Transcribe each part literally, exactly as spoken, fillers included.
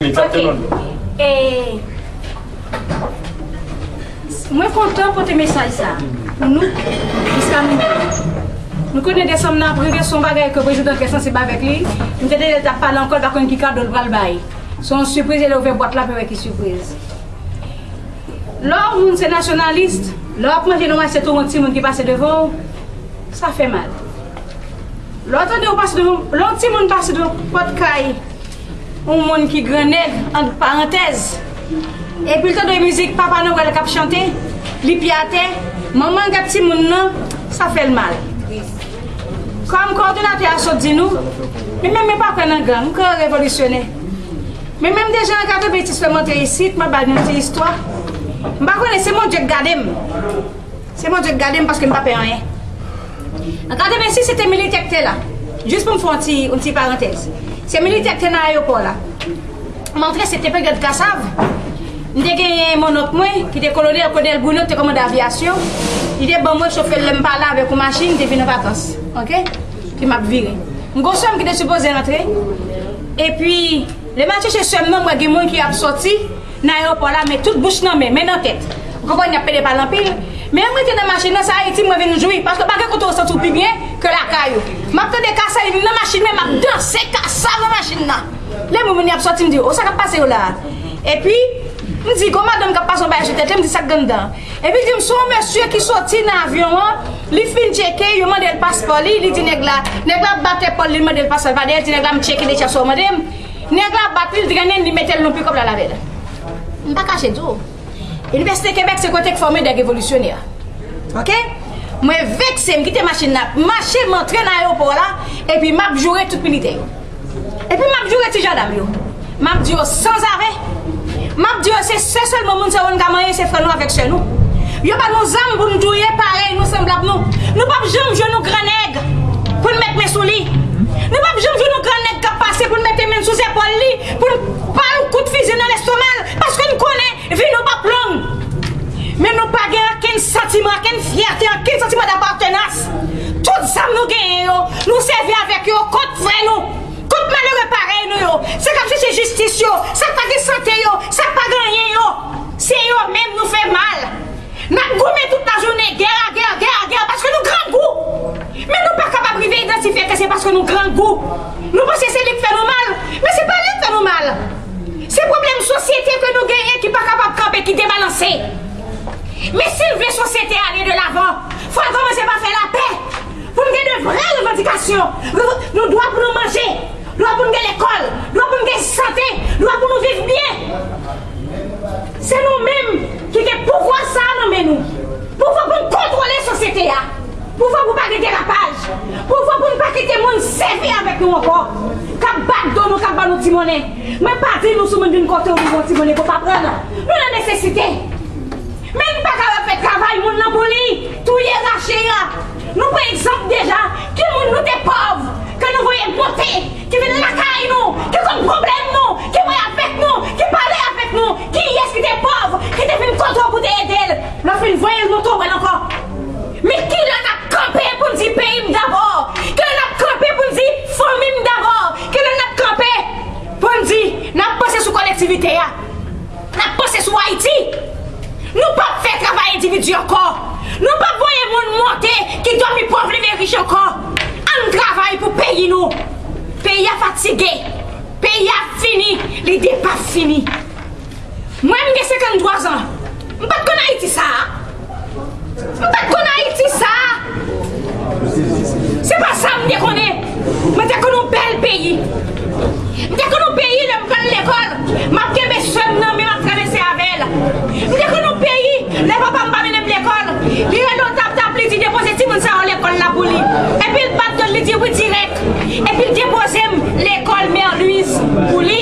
Egzakteman. E mwen kontan pote mesaj sa pou nou, jiska nou. Nou konnen desanm nan ap rive, se yon bagay ke prezidan Kès ansanm avèk li. M te tande l t ap pale ankò, l pa konn ki kado l pral bay. Se yon sipriz, e lè ouvè bwat la, pou wè ki sipriz. Lè yon moun se nasyonalis, lè w ap manje nan yon asyèt ou wè yon timoun ki pase devan w, sa fè mal. Lè w tande yon pase devan, lè yon timoun pase devan pòt kay yon moun ki grannèg, ant parantèz, epi l tande mizik Papa Nowèl k ap chante, li pye atè, manman l gad timoun nan, sa fè l mal. Kòm kowòdinatè a sot di nou, men menm mwen pa kwè nan gang, m kwè an revolisyonè. Men menm deja an katrevensis lè m antre isit, m ap ba nou ti istwa. M pa konnen, se Bondye k gade m. Se Bondye k gade m paske m pa pè anyen. An katrevensis, se te militè k te la. Jis pou m fè yon ti, yon ti parantèz. Se militè k te nan ayewopò la. M antre, se te peryòd Kasav. M te genyen mononk mwen, ki te kolonèl, kolonèl Bruno, ki te kòmande aviyasyon. Li te ban mwen chofe l lè m pa la avèk yon machin, m te vin an vakans. Oke? Ki m ap vire. M gon sè m ki te sipoze antre. Epi, lè m al chèche sè m nan, m wè gen moun ki ap sòti nan ayewopò la, men tout bouch nan men, men nan tèt. Ou konprann, y ap pede pale anpil. Men lè m rete nan machin nan, se Ayiti mwen vin jwi, paske pa gen kote w santi w pi byen ke lakay ou. M ap tande Kasav nan machin mwen, m ap danse Kasav nan machin nan. Lè moun moun y ap sòti, m di, "O, sa k ap pase yo la a?" Epi, m di, "Gon madanm k ap pase yon bagay sou tèt li," m di, "Sa k gen anndan?" Epi l di m, "Se yon mesye ki sòti nan avyon an, li fin tcheke, yo mande l paspò li, li di nèg la, nèg la bat epòl li, li mande l paspò, li pa dèyè, li di nèg la, 'M tcheke deja sa w mande m.'" Nèg la bat li, li trennen l, li mete l nan pikòp la avè l. M pa kache di w. Inivèsite Kebèk se kote k fòme dè revolisyonè. Oke? Mwen vekse, m kite machin nan ap mache, m antre nan ayewopò la, epi m ap joure tout militè yo. Epi m ap joure ti jandam yo. M ap di yo sanzave. M ap di yo se, se sèlman moun sa yo n ka manyen, se frè nou avèk sè nou. Yo ba nou zam pou n touye parèy nou, sanblab nou. Nou p ap janm jwenn yon gran nèg pou n met men sou li. Nou p ap janm jwenn yon gran nèg k ap pase pou n mete men n sou zepòl li, pou n ba l kout fizi nan lestoma l, paske n konnen vi nou p ap long. Men nou pa gen okenn santiman, okenn fyète, okenn santiman dapatènans. Tout zam nou genyen yo, nou sèvi avèk yo kont frè nou, kont malere parèy nou yo, sa k ap chèche jistis yo, sa k pa gen sante yo, sa k pa gen anyen yo. Se yo menm nou fè mal. N ap goumen tout lajounen, gè a gè, gè a gè, paske nou grangou. Men nou pa kapab rive idantifye ke se paske nou grangou. Nou panse se li k fè nou mal, men se pa li k fè nou mal. Se pwoblèm sosyete ke nou genyen ki pa kapab kanpe, ki debalanse. Men si n vle sosyete ale de lavan, fò n kòmanse pa fè lapè. Pou n gen de vrè revandikasyon, nou dwa pou nou manje, dwa pou n gen lekòl, dwa pou n gen sante, dwa pou nou viv byen. Se nou menm ki gen pouvwa sa a nan men nou. Pouvwa pou n kontwole sosyete a. Pouvwa pou pa gen derapaj. Pouvwa pou n pa kite moun sèvi avèk nou ankò. K ap bat do nou, k ap ban nou ti monnen. Mwen pa di nou si moun vin kote w, nou ban w ti monnen pou w pa pran l. Nou nan nesesite. Men n pa kapab fè travay moun nan pou li, touye, rache a. Nou pran egzanp deja, ki moun nou te pòv, ke nou voye monte, ki vin lakay nou, ki konn pwoblèm nou, ki voye avèk nou, ki pale avèk nou, kiyès ki te pòv, ki te vin kote w pou te ede l, lè w fin voye l monte w wè l ankò. Men kilè n ap kanpe pou n di peyi m dabò? Kilè n ap kanpe pou n di fanmi m dabò? Kilè n ap kanpe pou n di n ap panse sou kolektivite a? N ap panse sou Ayiti. Nou p ap fè travay endividi ankò. Nou p ap voye moun monte ki dòmi pòv leve rich ankò. Ann travay pou peyi nou. Peyi a fatige. Peyi a fini. Li depa fini. Mwen, m gen senkanntwa zan. M pa t konn Ayiti sa a. M pa t konn Ayiti sa a. Se pa sa m te konnen. Mwen te konn yon bèl peyi. M te konn yon peyi, lè m pral lekòl, m ap kenbe sè m nan men, m ap travèse avè l. M te konn yon peyi, lè papa m pa mennen m lekòl, li rele w tap tap, li di, "Depoze timoun sa yo lekòl la pou li." Epi l bat do l, li di, "Wi, dirèk." Epi l depoze m lekòl Mère Louise pou li.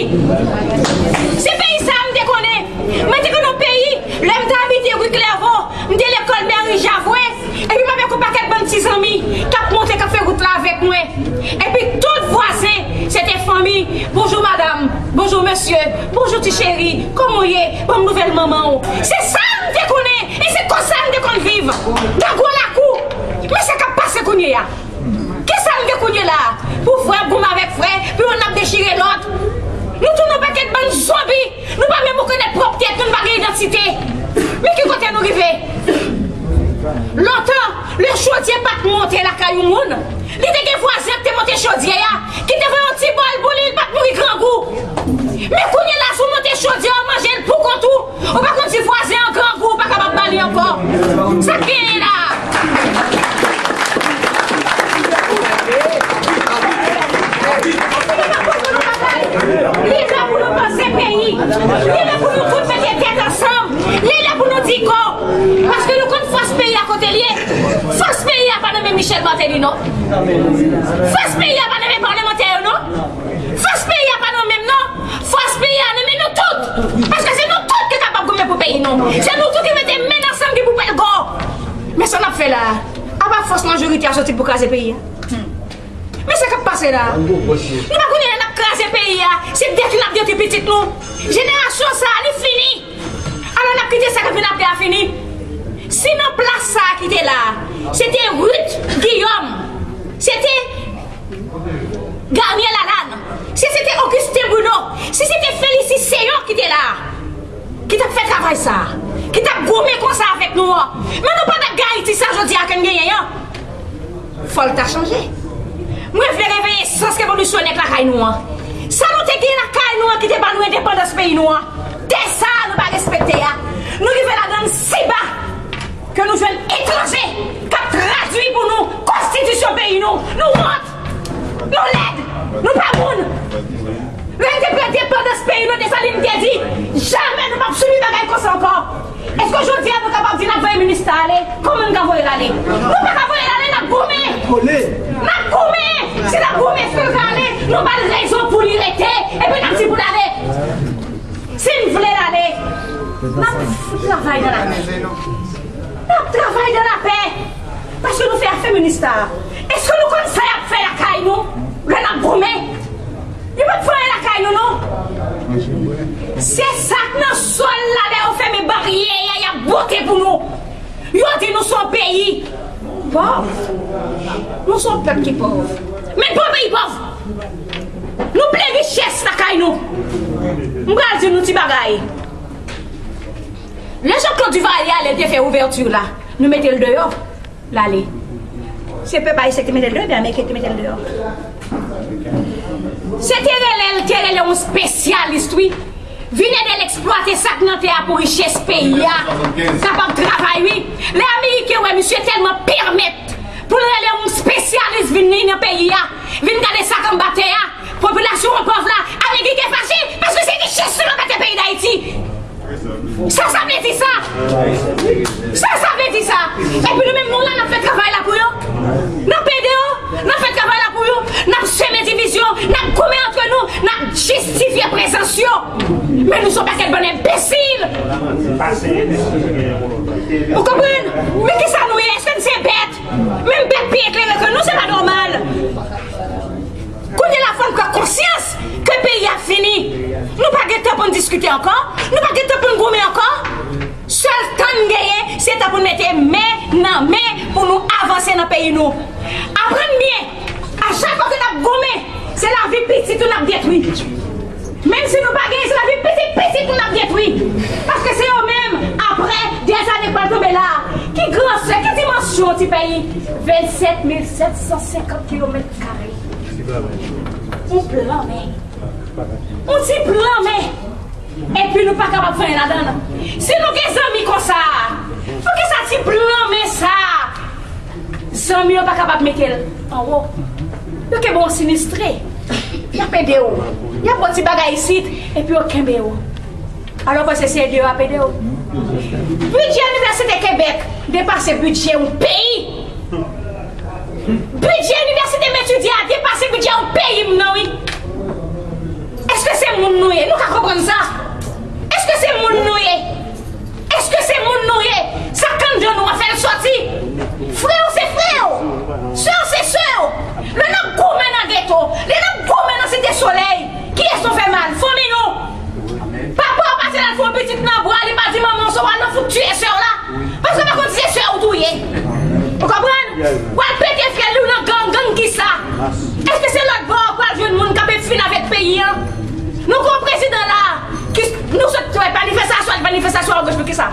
Se peyi sa a m te konnen. Mwen te konn yon peyi, lè m te abite ri Klèvo, m te lekòl Mèri Javwe, epi m avèk yon pakèt bann ti zanmi k ap monte, k ap fè wout la avèk mwen. Epi tout vwazen, se te fanmi. "Bonjou madanm, bonjou mesye, bonjou ti cheri, kòman w ye? Ban m nouvèl manman w." Se sa m te konnen, e se konsa m te konn viv. Nan gwo lakou. Men sa k ap pase kounye a. Kisa n gen kounye la a? Pou frè ap goumen avèk frè, pou youn ap dechire lòt. Nou tounen yon pakèt bann zo Men kounye la, si w monte chodyè, w manje l pou kont ou. Ou pa konn si vwazen an grangou, ou pa kapab ba li ankò. Sa k genyen la? Li lè pou nou panse peyi. Li lè pou nou tout mete tèt ansanm. Li lè pou nou di kò. Paske nou konn fòs peyi a kote l ye. Fòs peyi a pa nan men Michel Martelly, non. Fòs peyi a pa nan men palmantè yo, non. Fòs peyi a pa nan menm, non. Fòs peyi a nan men nou tout. Paske se nou tout ki kapab goumen pou peyi nou. Se nou tout ki mete men ansanm ki pou pèl gò. Men sa n ap fè la a, apa fòs majorite a soti pou kraze peyi a? Men sa k ap pase la a. Nou pa konnen lè n ap kraze peyi a, se detwi n ap detwi pitit nou. Jenerasyon sa a, li fini. Alò n ap kite sa k ap vin apre a fini. Si nan plas sa a ki te la a, se te Ruth Guillaume, se te Gary Lalanne, si se te Augustin Bruno, si se te Félicie Céant ki te la a, ki t ap fè travay sa a, ki t ap goumen konsa avèk nou an, men nou pa t ap gen Ayiti sa jodi a ke n genyen an. Fò l ta chanje. Mwen vle reveye sans revolisyonè k lakay nou an. Sa nou te gen lakay nou an ki te ban nou endepandans peyi nou an. Tè sa a nou pa respekte a. Nou rive ladan l si ba ke nou jwenn etranje k ap tradui pou nou konstitisyon peyi nou. Nou wont. Nou lèd. Nou pa moun. Lè n te pran endepandans peyi nou, Desalin te di, jamè nou p ap sibi bagay konsa ankò. Èske jodi a nou kapab di n ap voye minis sa ale? Kòman n ka voye l ale? Nou pa ka voye l ale, n ap goumen. N ap goumen. Si n ap goumen, èske l ka ale? Nou ba l rezon pou li rete, epi n ap di pou l ale. Si n vle l ale, n ap travay nan lapè. N ap travay nan lapè. Paske nou fè afè minis sa a. Èske nou konn sa y ap fè lakay nou lè n ap goumen? Yo p ap fè anyen lakay nou, non. Se sa k nan sòl la, lè yo fèmen baryè a, y ap bote pou nou. Yo di nou se yon peyi pòv. Nou se yon pèp ki pòv. Men n pa yon peyi pòv. Nou plen richès lakay nou. M pral di nou ti bagay. Lè Jean Claude Duvalier ale, l te fè ouvèti la, nou mete l deyò. L ale. Se pèp ayisyen ki te mete l deyò, oubyen Ameriken ki te mete l deyò? Se te rele l, te rele yon spesyalis, wi. Vin ede l eksplwate sa k nan tè a pou richès peyi a. Kapab travay, wi. Lè Ameriken wè misye tèlman pèmèt pou l rele yon spesyalis vin li nan peyi a, vin gade sa k anba tè a, popilasyon an pòv la, Ameriken fache, paske se richès yo nan mete peyi Dayiti. Sa sa vle di sa? Sa sa vle di sa? Epi nou menm nou la n ap fè travay la pou yo? N ap ede yo? N ap fè travay la pou yo? N ap semen divizyon, n ap goumen antre nou, n ap jistifye prezans yo. Men nou se yon pakèt bann enbesil. Ou konprann? Men kisa nou ye? Èske n se bèt? Menm bèt pi eklere ke nou, se pa nòmal. Kounye la fò n pran konsyans ke peyi a fini. Nou pa gen tan pou n diskite ankò. Nou pa gen tan pou n goumen ankò. Sèl tan n genyen, se tan pou n mete men nan men pou nou avanse nan peyi nou. Aprann byen, a chak fwa ke n ap goumen, se lavi pitit nou n ap detwi. Menm si nou pa genyen, se lavi pitit pitit nou n ap detwi. Paske se yo menm, apre, dèzane k pral tonbe la a. Ki gransè, ki dimansyon ti peyi? Vennsèt mil sèt san senkant kilomèt kare. Yon plan men. Yon ti plan men. Epi nou pa kapab fè anyen ladan l. Si nou gen zanmi konsa, poukisa ti plan men sa? Zanmi yo pa kapab mete l anwo. Yo kenbe w sinistre. Y ap ede w. Y ap ba w ti bagay isit, epi yo kenbe w. Alò w panse se ede yo ap ede w? Bidjè Inivèsite Kebèk depase bidjè yon peyi. Bidjè inivèsite m etidye a depase bidjè yon peyi m nan, wi. Èske se moun nou ye? Nou ka konprann sa? Èske se moun nou ye? Èske se moun nou ye? Sa k anndan nou an fè l sòti. Frè w se frè w. Sè w se sè w. Lè n ap goumen nan geto, lè n ap goumen nan Site Solèy, kiyès nou fè mal? Fanmi nou. Papa w pase l al fè yon pitit nan bwa, li pa di manman w sa w al nan fout tiye sè w la. Paske w pa konn si se sè w tou ye. Ou konprann? W al pete fyèl li w nan gang, gang kisa? Èske se lòt bò w pral jwenn moun k ap fin avèk peyi an? Nou gen yon prezidan la ki nou sot wè manifestasyon, manifestasyon agoch pou kisa?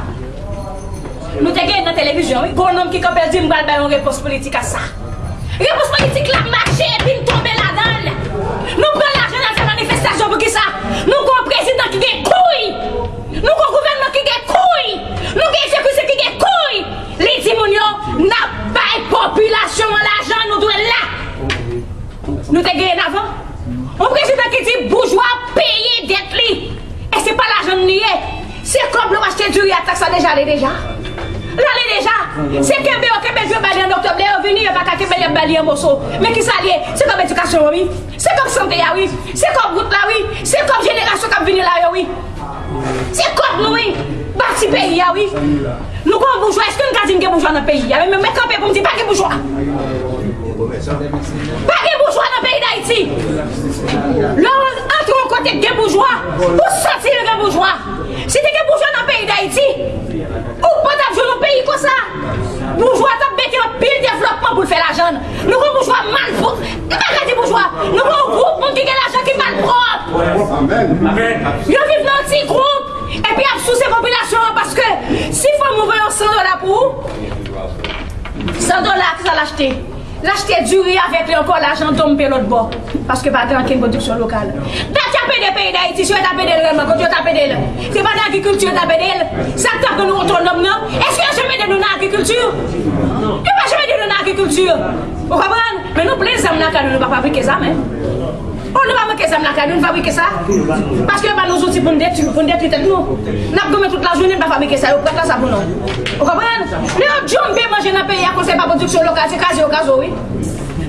Nou te gen nan televizyon, wi. Gon nonm ki kanpe l di m pral bay yon repons politik a sa. Repons politik la mache epi n tonbe ladan l. Nou pran lajan n al fè manifestasyon pou kisa? Nou gon Deja, ale deja. L ale deja. Se kenbe yo kenbe l, yo ba li an oktòb. Lè yo vini, yo pa ka kenbe l, y ap ba li an moso. Men kisa l ye? Se kòb edikasyon an, wi. Se kòb sante a, wi. Se kòb wout la, wi. Se kòb jenerasyon k ap vini la yo, wi. Se kòb nou, wi. Bati peyi a, wi. Nou gen yon boujwa, èske n ka di n gen boujwa nan peyi a? Men, men, men kanpe pou m di, pa gen boujwa. Pa gen boujwa nan peyi Dayiti. Lè w antre yon kote k gen boujwa, ou santi l gen boujwa. Si te gen boujwa nan peyi Dayiti, ou pa t ap jwenn yon peyi konsa. Boujwa t ap mete anpil devlòpman pou l fè lajan l. Nou gen boujwa malpwòp. M pa ka di boujwa. Nou gen yon gwoup moun ki gen lajan ki malpwòp. Yo viv nan yon ti gwoup. Epi y ap souse popilasyon an paske si fanm ou voye yon san dola pou ou, san dola, kisa l achte? L achte diri avèk li ankò, lajan tonbe lòt bò. Paske pa gen ankenn pwodiksyon lokal. Dat y ap ede peyi Dayiti, si yo t ap ede l rèlman, kote yo t ap ede l? Se pa nan agrikilti yo t ap ede l? Sa k t ap rann nou otonòm nan? Èske yo janm ede nou nan agrikilti? Yo pa janm ede nou nan agrikilti. Ou konprann? Men nou plen zam lakay nou, nou pa fabrike zam, en. Oh, nou pa manke zam lakay nou, nou fabrike sa. Paske yo ba nou zouti pou n detwi, pou n detwi tèt nou. N ap goumen tout lajounen, n pa fabrike sa, yo prèt la sa pou nou. Ou konprann? Lè yo djòmbe manje nan peyi a konsa, pa pwodiksyon lokal, se kraze yo kraze, wi.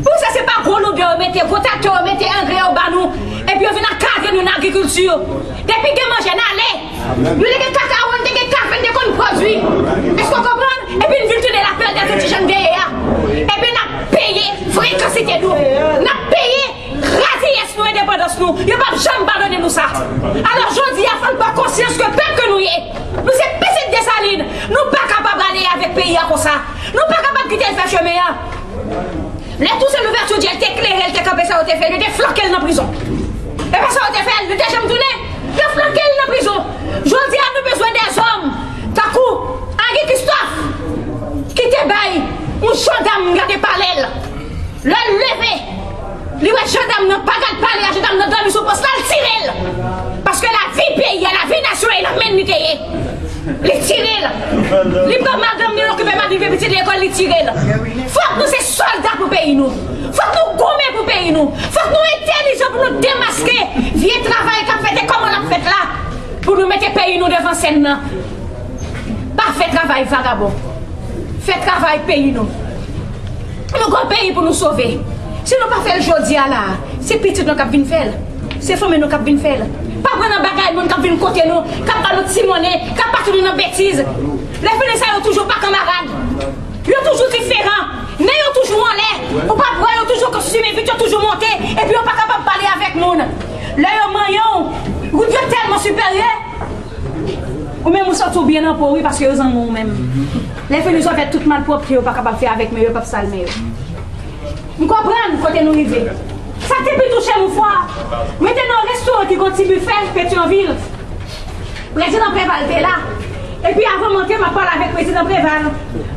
Pou sa, se pa gwo loudè yo mete, gwo traktè yo mete, angrè yo ba nou, epi yo vin akadre nou nan agrikilti. Depi gen manje, n ale. Nou te gen kakawo, nou te gen kafe, n te konn pwodui. Èske w konprann? Epi n vin tounen lapèl de ti jan n te ye a. Epi n ap peye frekansite nou. N ap peye radiyès nou, endepandans nou. Yo p ap janm padone nou sa. Alò, jodi a, fò n pran konsyans ke pèp ke nou ye. Nou se pitit Desalin. Nou pa kapab ale avèk peyi a konsa. Nou pa kapab kite l fè chemen an. Lè Toussaint Louverture di l te klere l, te kanpe, sa yo te fè l, yo te flanke l nan prizon. E pa sa yo te fè l, yo te janm tounen, yo flanke l nan prizon. Jodi a, nou bezwen dèzòm tankou Henri Christophe, ki te bay yon jandam gade palè l. Lè l leve, li wè jandam nan pa gad palè a, jandam nan dòmi sou pòs la, l tire l. Paske lavi peyi a, lavi nasyon an, e nan men l li te ye. Li tire l. Li pran madanm li, l okipe madanm li, pitit li lekòl, li tire l. Fòk nou se sòlda pou peyi nou. Fòk nou goumen pou peyi nou. Fòk nou entèlijan pou nou demaske vye travay k ap fèt e kòman l ap fèt la. Pou nou mete peyi nou devan sèn nan. Pa fè travay vagabon. Fè travay peyi nou. Nou gon peyi pou nou sove. Si nou pa fè l jodi a la, se pitit nou k ap vin fè l. Se fanmi nou k ap vin fè l. Pa pran nan bagay moun k ap vin kote nou, k ap ba nou ti monnen, k ap pase nou nan betiz. Lè fini sa, yo toujou pa kanmarad. Yo toujou diferan. Nen yo toujou anlè. Ou p ap wè yo toujou kostime vit, yo toujou monte. Epi yo pa kapab pale avèk moun. Lè yo manyen w, yo tèlman siperyè. Ou menm ou santi w byen nan po w wi, paske yo zanmi w menm. Lè fini sa w fè tout malpwòpte yo pa kapab fè avèk men yo, yo p ap sal men yo. M konprann kote nou rive. Sa te pi touche m yon fwa, mwen te nan yon restoran ki gen yon ti bifè Petyonvil. Prezidan Preval te la. Epi avan m antre, m ap pale avèk Prezidan Preval.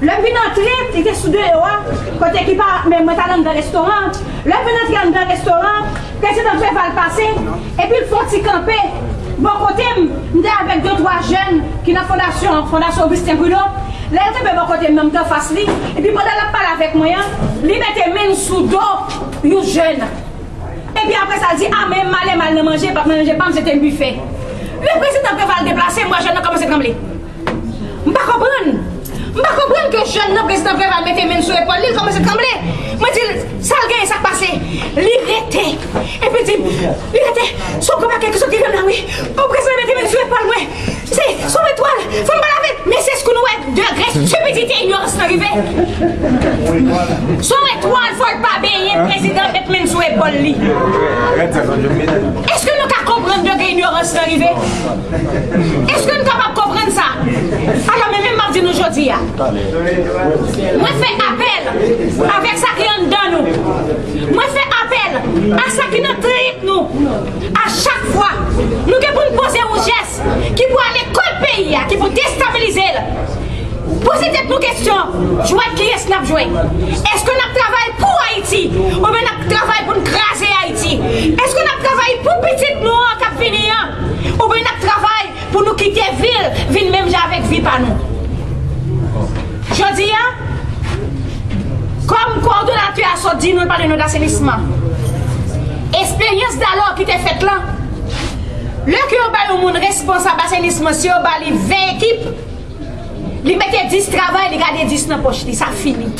Lè m vin antre, li te sou deyò a, kote ki pa, men mwen t al anndan restoran an. Lè m vin antre anndan restoran an, Prezidan Preval pase, epi l fè yon ti kanpe bò kote m. M te avèk de twa jèn ki nan fondasyon, Fondasyon Augustin Bruno. Lè l kanpe bò kote m nan, m te anfas li. Epi pandan l ap pale avèk mwen an, li mete men l sou do yon jèn. Epi apre sa, l di, "A, men m ale mal nan manje, p ap manje pa m, se te yon bifè." Lè Prezidan Preval deplase, m wè jèn nan kòmanse tranble. M pa konprann. M pa konprann ke jèn nan, Prezidan Preval mete men l sou epòl li, l kòmanse tranble. Mwen di l, "Sa l genyen, sa k pase?" Li rete. Epi l di m, li rete, "Se yon gwo pakèt ki sot rive m la, wi. O, Prezidan mete men l sou epòl mwen. Se, se yon etwal, fò m pale avè l." Men se kou nou wè degre estipidite, inyorans nan rive. Se yon etwal, fò l pa benyen, Prezidan met men l sou epòl li. Èske nou ka konprann degre inyorans nan rive? Èske n kapab konprann sa? Alò, men menm m ap di nou jodi a. Mwen fè apèl avèk sa ki anndan nou. Mwen fè apèl a sa ki nan trip nou. A chak fwa nou gen pou n poze yon jès ki pou ale kont peyi a, ki pou destabilize l, poze tèt nou kesyon, jwèt kiyès n ap jwe? Èske n ap travay pou Ayiti, oubyen n ap travay pou n kraze Ayiti? Èske n ap travay pou pitit nou an k ap vini an, oubyen n ap travay pou nou kite vi l vin menm jan avèk vi pa nou? Jodi a, kòm kowòdonatè a sot di nou, l pale nou d asenisman. Esperyans Dalò ki te fèt la, lè ke yo ba yon moun responsab asenisman, si yo ba li ven ekip, Li mete dis travay, li gade dis nan pòch li, sa fini.